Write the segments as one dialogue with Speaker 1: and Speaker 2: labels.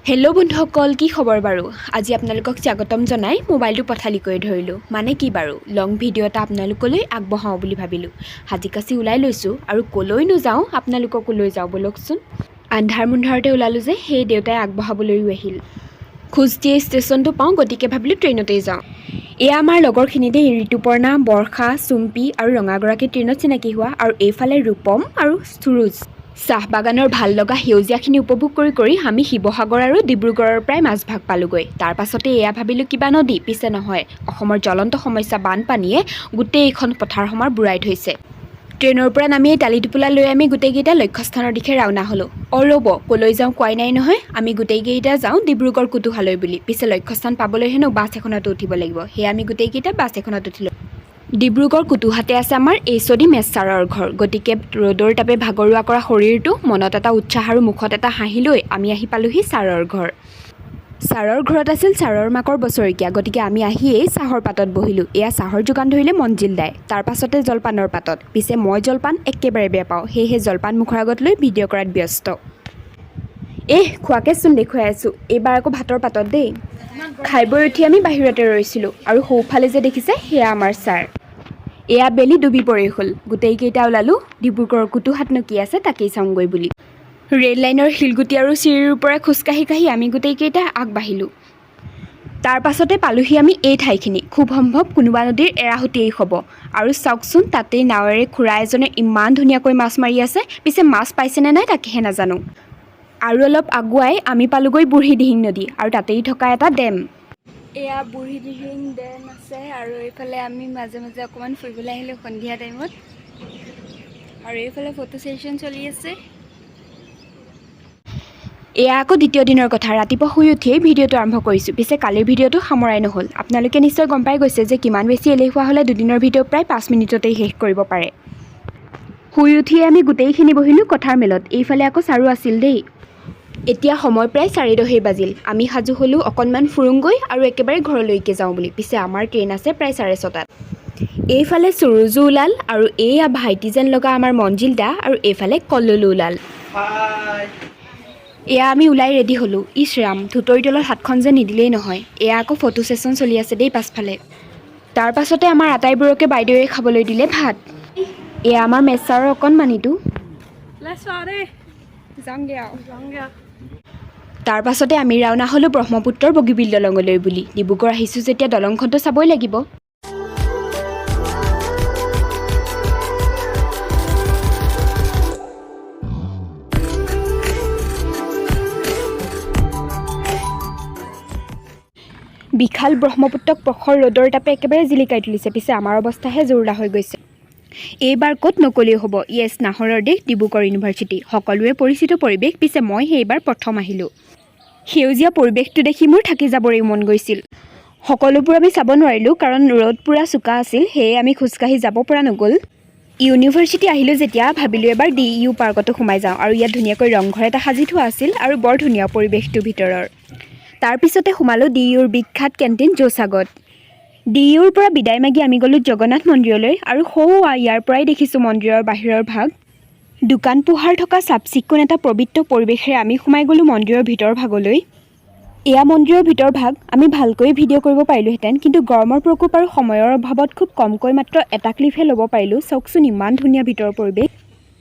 Speaker 1: Hello' বন্ধুসকল, কি খবৰ বাৰু? আজি আপোনালোকক স্বাগতম জনাই মোবাইলটো পথালিকৈ ধৰিলোঁ। মানে কি বাৰু, লং ভিডিঅ' এটা আপোনালোকলৈ আগবঢ়াওঁ বুলি ভাবিলোঁ। সাজি কাচি ওলাই লৈছোঁ আৰু ক'লৈনো যাওঁ, আপোনালোককো লৈ যাওঁ ব'লকচোন। আন্ধাৰ মুন্ধাৰতে ওলালোঁ যে সেই দেউতাই আগবঢ়াবলৈও আহিল। খোজ দিয়ে ষ্টেচনটো পাওঁ, গতিকে ভাবিলোঁ ট্ৰেইনতেই যাওঁ। এয়া আমাৰ লগৰখিনি দেই, ঋতুপৰ্ণা, বৰ্ষা, চুম্পী আৰু ৰঙাগৰাকী ট্ৰেইনত চিনাকি হোৱা আৰু এইফালে ৰূপম আৰু সুৰুজ। চাহ বাগানৰ ভাল লগা সেউজীয়াখিনি উপভোগ কৰি কৰি আমি শিৱসাগৰ আৰু ডিব্ৰুগড়ৰ প্ৰায় মাজভাগ পালোগৈ। তাৰ পাছতে এয়া ভাবিলোঁ কিবা নদী, পিছে নহয়, অসমৰ জ্বলন্ত সমস্যা বানপানীয়ে গোটেইখন পথাৰ সমাৰ বুৰাই থৈছে। ট্ৰেইনৰ পৰা নামিয়েই টালি টোপোলা লৈ আমি গোটেইকেইটা লক্ষ্যস্থানৰ দিশে ৰাওনা হ'লোঁ। অ' ৰ'ব, ক'লৈ যাওঁ কোৱাই নাই নহয়। আমি গোটেইকেইটা যাওঁ ডিব্ৰুগড় কোটোহালৈ বুলি। পিছে লক্ষ্যস্থান পাবলৈ হেনো বাছ এখনতো উঠিব লাগিব। সেয়ে আমি গোটেইকেইটা বাছ এখনত উঠিলোঁ। ডিব্ৰুগড় কোটোহাতে আছে আমাৰ এইচ.অ'.ডি মেচ ছাৰৰ ঘৰ। গতিকে ৰ'দৰ তাপে ভাগৰুৱা কৰা শৰীৰটো মনত এটা উৎসাহ আৰু মুখত এটা হাঁহি লৈ আমি আহি পালোহি ছাৰৰ ঘৰ। ছাৰৰ ঘৰত আছিল ছাৰৰ মাকৰ বছৰেকীয়া। গতিকে আমি আহিয়েই চাহৰ পাতত বহিলোঁ। এয়া চাহৰ যোগান ধৰিলে মঞ্জিল দাই, তাৰ পাছতে জলপানৰ পাতত। পিছে মই জলপান একেবাৰে বেয়া পাওঁ, সেয়েহে জলপান মুখৰ আগত লৈ ভিডিঅ' কৰাত ব্যস্ত। এহ, খোৱাকেচোন দেখুৱাই আছোঁ। এইবাৰ আকৌ ভাতৰ পাতত দেই। খাই বৈ উঠি আমি বাহিৰতে ৰৈছিলোঁ আৰু সোঁফালে যে দেখিছে সেয়া আমাৰ ছাৰ। এয়া বেলি ডুবি পৰি হ'ল। গোটেইকেইটা ওলালোঁ ডিব্ৰুগড়ৰ কোটোহাতনো কি আছে তাকেই চাওঁগৈ বুলি। ৰেল লাইনৰ শিলগুটি আৰু চিৰিৰ পৰা খোজকাঢ়ি কাঢ়ি আমি গোটেইকেইটা আগবাঢ়িলোঁ। তাৰ পাছতে পালোহি আমি এই ঠাইখিনি। খুব সম্ভৱ কোনোবা নদীৰ এৰাসুঁতিয়েই হ'ব। আৰু চাওকচোন, তাতেই নাৱেৰে খুৰা এজনে ইমান ধুনীয়াকৈ মাছ মাৰি আছে। পিছে মাছ পাইছেনে নাই তাকেহে নাজানো। আৰু অলপ আগুৱাই আমি পালোগৈ বুঢ়ীদিহিং নদী আৰু তাতেই থকা এটা ডেম।
Speaker 2: এয়া বুঢ়ীদিহিং ডেম আছে আৰু এইফালে আমি মাজে মাজে অকণমান ফুৰিবলৈ আহিলোঁ সন্ধিয়া টাইমত। আৰু এইফালে ফটো ছেশ্যন চলি আছে।
Speaker 1: এয়া আকৌ দ্বিতীয় দিনৰ কথা। ৰাতিপুৱা শুই উঠিয়েই ভিডিঅ'টো আৰম্ভ কৰিছোঁ। পিছে কালিৰ ভিডিঅ'টো সামৰাই নহ'ল। আপোনালোকে নিশ্চয় গম পাই গৈছে যে কিমান বেছি এলেহুৱা হ'লে দুদিনৰ ভিডিঅ' প্ৰায় 5 মিনিটতেই শেষ কৰিব পাৰে। শুই উঠিয়ে আমি গোটেইখিনি বহিলোঁ কথাৰ মেলত। এইফালে আকৌ ছাৰো আছিল দেই। এতিয়া সময় প্ৰায় 10:30 বাজিল। আমি সাজু হ'লোঁ অকণমান ফুৰোঁগৈ আৰু একেবাৰে ঘৰলৈকে যাওঁ বুলি। পিছে আমাৰ ট্ৰেইন আছে প্ৰায় 6:30ত। এইফালে সুৰুজো ওলাল আৰু এইয়া ভাইটি যেন লগা আমাৰ মঞ্জিল দা আৰু এইফালে কল্লোলো ওলাল। এয়া আমি ওলাই ৰেডি হ'লোঁ। ইছ ৰাম, থুতৰি তলত হাতখন যে নিদিলেই নহয়। এয়া আকৌ ফটো ছেশ্যন চলি আছে দেই পাছফালে। তাৰ পাছতে আমাৰ আটাইবোৰকে বাইদেৱে খাবলৈ দিলে ভাত। এয়া আমাৰ মেচাৰৰ অকণমানিটো।
Speaker 2: যাওঁগৈ আৰু, যাওঁগৈ আৰু।
Speaker 1: তাৰ পাছতে আমি ৰাওনা হ'লোঁ ব্ৰহ্মপুত্ৰৰ বগীবিল দলঙলৈ বুলি। ডিব্ৰুগড় আহিছোঁ যেতিয়া দলংখনটো চাবই লাগিব। বিশাল ব্ৰহ্মপুত্ৰক প্ৰখৰ ৰ'দৰ তাপে একেবাৰে জিলিকাই তুলিছে। পিছে আমাৰ অৱস্থাহে জুৰুলা হৈ গৈছে। এইবাৰ ক'ত নক'লেও হ'ব, য়েছ, নাহৰৰ দেশ ডিব্ৰুগড় ইউনিভাৰ্চিটি। সকলোৰে পৰিচিত পৰিৱেশ। পিছে মই সেইবাৰ প্ৰথম আহিলোঁ। সেউজীয়া পৰিৱেশটো দেখি মোৰ থাকি যাবৰেই মন গৈছিল। সকলোবোৰ আমি চাব নোৱাৰিলোঁ, কাৰণ ৰ'দ পূৰা চোকা আছিল, সেয়ে আমি খোজকাঢ়ি যাব পৰা নগ'ল। ইউনিভাৰ্চিটি আহিলোঁ যেতিয়া ভাবিলোঁ এবাৰ ডি ইউ পাৰ্কতো সোমাই যাওঁ। আৰু ইয়াত ধুনীয়াকৈ ৰংঘৰ এটা সাজি থোৱা আছিল আৰু বৰ ধুনীয়া পৰিৱেশটো ভিতৰৰ। তাৰপিছতে সোমালোঁ ডি ইউৰ বিখ্যাত কেণ্টিন জোচাগত। ডি ইউৰ পৰা বিদায় মাগি আমি গ'লোঁ জগন্নাথ মন্দিৰলৈ আৰু সৌৱা ইয়াৰ পৰাই দেখিছোঁ মন্দিৰৰ বাহিৰৰ ভাগ। দোকান পোহাৰ থকা চাফ চিকুণ এটা পবিত্ৰ পৰিৱেশেৰে আমি সোমাই গ'লোঁ মন্দিৰৰ ভিতৰ ভাগলৈ। এয়া মন্দিৰৰ ভিতৰ ভাগ। আমি ভালকৈ ভিডিঅ' কৰিব পাৰিলোহেঁতেন, কিন্তু গৰমৰ প্ৰকোপ আৰু সময়ৰ অভাৱত খুব কমকৈ মাত্ৰ এটা ক্লিপহে ল'ব পাৰিলোঁ। চাওকচোন, ইমান ধুনীয়া ভিতৰৰ পৰিৱেশ।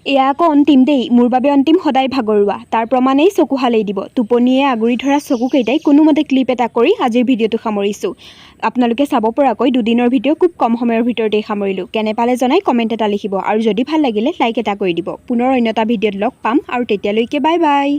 Speaker 1: এয়া আকৌ অন্তিম দেই। মোৰ বাবে অন্তিম সদায় ভাগৰুৱা, তাৰ প্ৰমাণেই চকুহালেই দিব। টোপনিয়ে আগুৰি ধৰা চকুকেইটাই কোনোমতে ক্লিপ এটা কৰি আজিৰ ভিডিঅ'টো সামৰিছোঁ। আপোনালোকে চাব পৰাকৈ দুদিনৰ ভিডিঅ' খুব কম সময়ৰ ভিতৰতেই সামৰিলোঁ। কেনে পালে জনাই কমেণ্ট এটা লিখিব আৰু যদি ভাল লাগিলে লাইক এটা কৰি দিব। পুনৰ অন্য এটা ভিডিঅ'ত লগ পাম আৰু তেতিয়ালৈকে বাই বাই।